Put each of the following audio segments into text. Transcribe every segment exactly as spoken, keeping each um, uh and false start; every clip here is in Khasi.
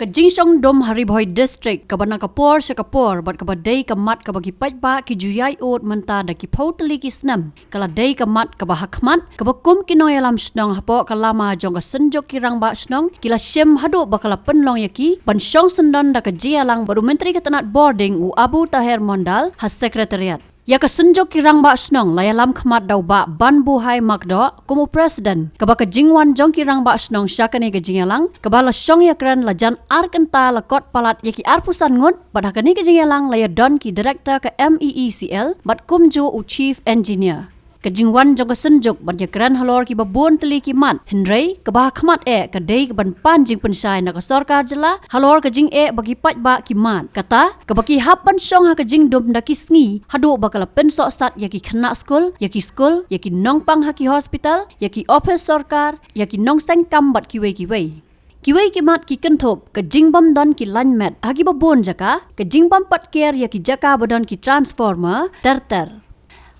Ka jingshong dum ha Ri Bhoi District kaba na ka por sha ka por bad kaba dei ka mat kaba ki paidbah ki ju ïai ud mynta da ki phew tylli ki snem, ka la dei ka mat kaba ha khmat, kaba kum ki nongïalam shnong hapoh ka lama jong ka Synjuk ki Rangbah Shnong ki la shim haduh ba ka la pynlong ïa ki ban shong syndon da ka jingïalang bad u Myntri ka tnat bording u Abu Taher Mondal ha Secretariat. Ïa ka Synjuk ki Rangbah Shnong la ïalam khmat da u Bah Banbuhai Makdoh kum u President, kaba ka jingwan jong ki Rangbah Shnong sha kane ka jingïalang kaba la shong ïakren la jan ar kynta, la kot palat ïa ki arphew san ngut, bad ha kane ka jingïalang la ïadon ki Director ka M E E C L bad kumjuh u Chief Engineer. Ka jingwan jong ka Synjuk ban ïakren halor kiba bun tylli ki mat, hynrei kaba ha khmat eh ka dei ka ban pan jingpynshai na ka sorkar jylla halor ka jingeh ba ki paidbah ki mad. Kata kaba ki hap ban shong ha ka jingdum da ki sngi haduh ba ka la pynsohsat ïa ki khynnah skul, ïa ki skul, ïa ki nongpang ha ki hospital, ïa ki ophis sorkar, ïa ki nongseng kam bad kiwei kiwei. Kiwei ki mat ki kynthup ka jingbym don ki lain met ha kiba bun jaka, ka jingbym pat ker ïa ki jaka ba don ki transformer ter ter.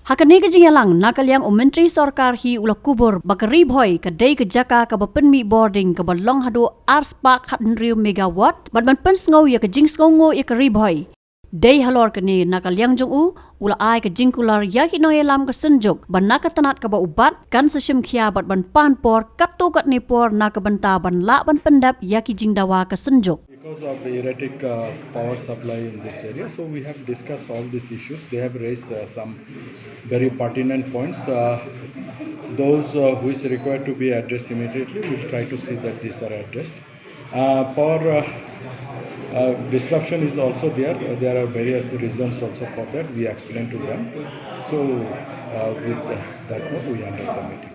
Ha kane ka jingïalang, na ka liang u Myntri Sorkar hi u la kubur ba ka Ri Bhoi ka dei ka jaka kaba pynmih bording kaba long haduh ar spah khathynriew megawatt, bad ban pynsngew ïa ka jingsngewnguh ïa ka Ri Bhoi. Dei halor kane, na ka liang jong u, u la ai ka jingkular ïa ki nongïalam ka Synjuk ba na ka tnat kaba u bat kan sa shim khia bad ban pan por katto katne por na ka bynta ban lah ban pyndep ïa ki jingdawa ka Synjuk. Because of the erratic uh, power supply in this area, so we have discussed all these issues. They have raised uh, some very pertinent points. Uh, those uh, which require to be addressed immediately, we'll try to see that these are addressed. Uh, power uh, uh, disruption is also there. Uh, there are various reasons also for that. We explained to them. So, uh, with that note, we end up the meeting.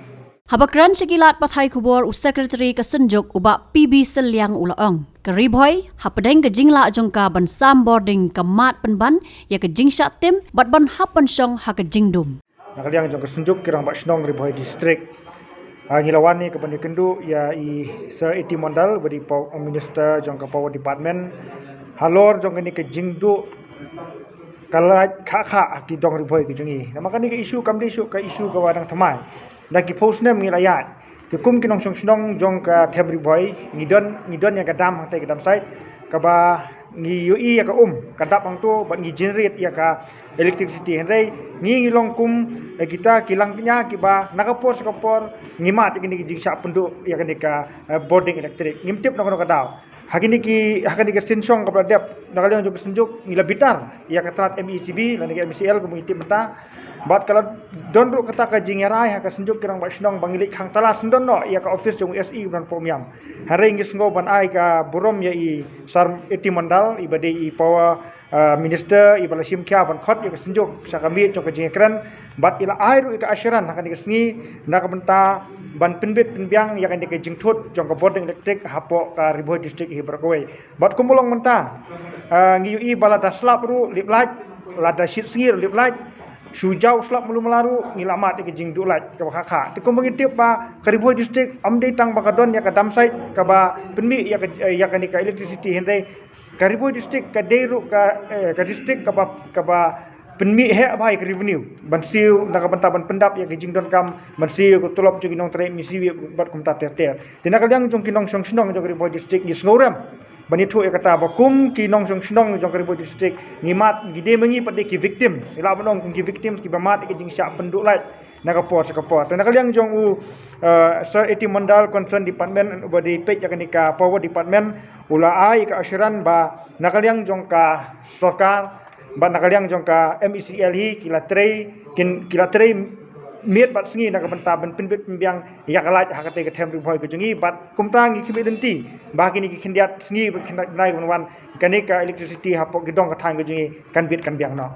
Haba kren sha ki lad pathai khubor, u Secretary ka Synjuk u Bah P B Sylliang u la ong, ka Ri Bhoi hapdeng ka jinglah jong ka ban sam bording ka mad pynban ïa ka jingshah tim bad ban hap ban shong ha ka jingdum. Na ka liang jong ka Synjuk ki Rangbah Shnong Ri Bhoi District, ha ngi la wan ïa ka ban ïakynduh ïa i Sir A T Mondal, ba dei Minister jong ka Power Department, halor jong kane ka jingduh ka lait khah khah ha ki dong Ri Bhoi ka jong ngi. Namar kane ka issue kam dei shuh ka issue kaba dang thymmai. Da ki phew snem ngi la ïaid. Te kum ki nongshong shnong jong ka them Ri Bhoi, ngi don, ngi don ïa ka dam hangtei ka dam site, kaba ngi ïohi ïa ka um ka dap hangto bad ngi generate ïa ka electricity. Hynrei ngi, ngi long kum eh, kita ki lang kñia kiba na ka por sha ka por ngi mad ïa kine ki jingshah pynduh ïa kane ka eh, bording electric. Ngim tip na kano ka daw. Ha kine ki, ha kine ki synshong kaba la dep na ka liang jong ka Synjuk, ngi la bitar ïa ka tnat M E C B lane ka M E C L kumba ngi tip mynta. Bad ka la don ruh kata ka jingïarai ha ka Synjuk ki Rangbah Shnong ba ngi leit khang tala syndon noh ïa ka office jong u S E u Nongpoh Miam. Hynrei ngi sngew ban ai ka burom ïa i Sir A T Mondal, iba dei i Power uh, Minister, iba la shim khia ban khot ïa ka Synjuk sha ka miet jong ka jingïakren, bad i la ai ruh ïa ka assurance ha kane ka sngi na ka bynta ban pynbit pynbiang ïa kane ka jingthut jong ka bording electric hapoh ka Ri Bhoi District hi baroh kawei. Bad kumba long mynta, uh, ngi ïohi ba lada slap ruh lip lait, lada shit sngi ruh lip lait, shu jaw slap malu mala ruh ngi la mad ïa ka jingduh lait kaba khah khah. Te kumba ngi tip ba ka Ri Bhoi District ym dei tang ba ka don ïa ka dam site kaba pynmih ïa ka, ïa kane ka electricity, hynrei ka Ri Bhoi District ka dei ruh ka, eh, ka district kaba, kaba pynmih heh bha ïa ka revenue ban siew na ka bynta ban pyndap ïa ka jingdonkam, ban siew ïa ka tulop jong ki nongtrei, ban siew ïa bad kumta ter ter. Te na ka liang jong ki nongshong shnong jong ka Ri Bhoi District ngi sngewrem ban ïathuh ïa kata ba kum ki nongshong shnong jong ka Ri Bhoi District ngi mad, ngi dei ma ngi pat dei ki victims, ngi lah ban ong kum ki victims kiba mad ïa ka jingshah pynduh lait na ka por sha ka por. Te na ka liang jong u, eh, Sir A T Mondal, concerned department, uba dei peit ïa kane ka Power Department, u la ai ka assurance ba na ka liang jong ka sorkar bad na ka liang jong ka M E C L hi ki la trei, kin, ki la trei miet bad sngi na ka bynta ban pynbit pynbiang ïa ka lait ha katei ka them Ri Bhoi ka jong ngi. Bad kumta ngi khmih lynti ba kine ki khyndiat sngi bad khyndiat bnai ban wan, kane ka electricity hapoh ki dong ka thaiñ ka jong ngi kan bit kan biang noh.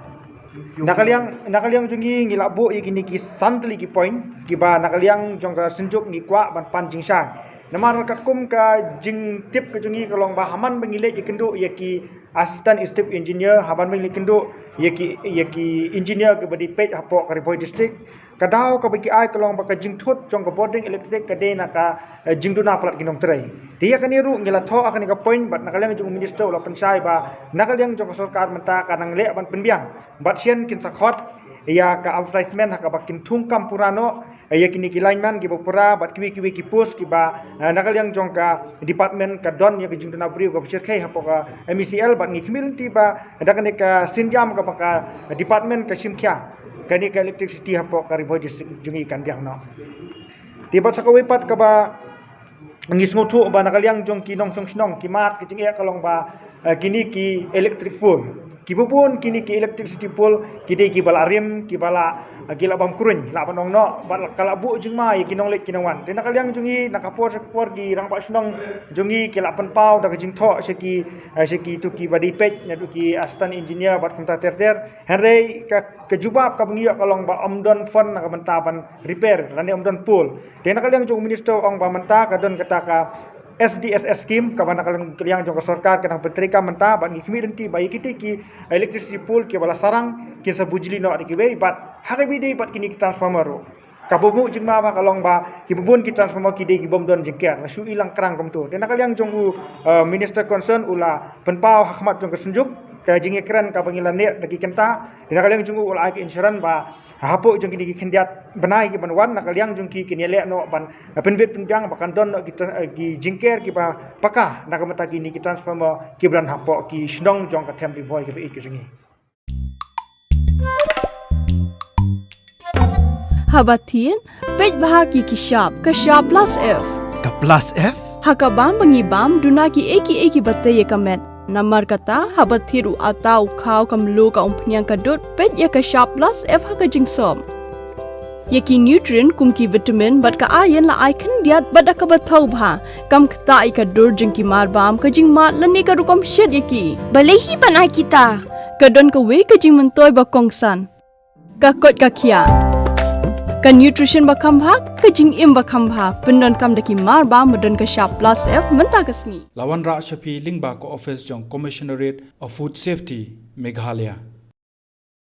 Na ka liang, na ka liang jong ngi ngi la buh ïa kine ki san tylli ki point kiba na ka liang jong ka Synjuk ngi kwah ban pan jingshai. Namar katkum ka jingtip ka jong ngi ka long ba ha man ba ngi leit ïakynduh ïa ki assistant executive engineer, ha man ba ngi leit kynduh ïa ki, ïa ki engineer kiba dei peit hapoh ka Ri Bhoi District, ka daw kaba ki ai ka long ba ka jingthut jong ka bording electric ka dei na ka, eh, jingduna palat ki nongtrei. Te ïa kane ruh ngi la thoh ha kane ka point bad na ka liang jong u minister u la pynshai ba na ka liang jong ka sorkar mynta ka nang leh ban pynbiang. Bad shen kin sa khot ïa ka advertisement ha kaba kin thung kam pura noh ïa kine ki lineman kiba pura bad kiwei kiwei ki post kiba, eh, na ka liang jong ka department ka don ïa ka jingduna briew kaba shyrkhei hapoh ka M E C L bad ngi khmih lynti ba da kane ka synjam kaba ka department ka shim khia kane ka electricity hapoh ka Ri Bhoi District jong ngi kan biang noh. Te bad sa kawei pat kaba ngi sngewthuh ba na ka liang jong ki nongshong shnong ki mad ki jingeh ka long ba, eh, kine ki electric pole. Kiba bun kine ki electricity pole ki dei kiba la rim, kiba la, eh, ki la bam kruiñ, la ban ong noh, bad la ka la buh jingma ïa ki nongleit ki nongwan. Te na ka liang jong ngi na ka por sha ka por ki rangbah shnong jong ngi ki la pynpaw da ka jingthoh sha ki, eh, sha ki tu kiba dei peit, na tu ki assistant engineer bad kumta ter ter. Hynrei ka, ka jubab kaba ngi ïoh ka long ba ym don fund na ka bynta ban repair lane ym don pole. Te na ka liang jong u minister ong ba mynta ka don kata ka S D S S scheme kaba na ka liang, ka liang jong ka sorkar ka dang pyntreikam mynta bad ngi khmih lynti ba ïa kite ki electricity pole kiba la sarang kin sa bujli noh da kiwei bad ha kaba ïadei bad kine ki transformer ruh. Kaba buh jingma ba ka long ba kiba bun ki transformer ki dei ki bym don jingker, la shu i lang krang kumto. Te na ka liang jong u, eh, minister concern u la pynpaw ha khmat jong ka synjuk ka jingïakren kaba ngi la neh da ki kynta. Te na ka liang jong u u la ai ka insurance ba hapoh jong kine ki khyndiat bnai kiban wan na ka liang jong ki kin ïaleh noh ban pynbit pynbiang ba kan don noh ki tran-, eh, ki jingker kiba paka na ka bynta kine ki transformer kiba don hapoh ki shnong jong ka them Ri Bhoi kaba ïeit ka jong ngi. Haba thied, peit bha ki ki shap, ka shap plus F. Ka plus F? Ha ka bam ba ngi bam, duna ki ei ki ei kiba tei ïa ka met. Namar kata, haba thied u atta, u khaw, ka mluh, ka umphniang, ka dud, peit ïa ka shap plus F ha ka jingsop. Ïa ki nutrient kum ki vitamin bad ka iron la ai khyndiat bad da kaba thaw bha. Kam ktah ïa ka dur jong ki marbam, ka jingmad lane ka rukom shet ïa ki. Balei hi ban ai kita? Ka don kawei ka jingmyntoi ba kongsan. Ka koit ka khiah. Ka nutrition ba kham bha, ka jingim ba kham bha. Pyndonkam da ki marbam ba don ka shap plus F mynta ka sngi. La wanrah sha phi lyngba ka office jong Commissionerate of Food Safety, Meghalaya.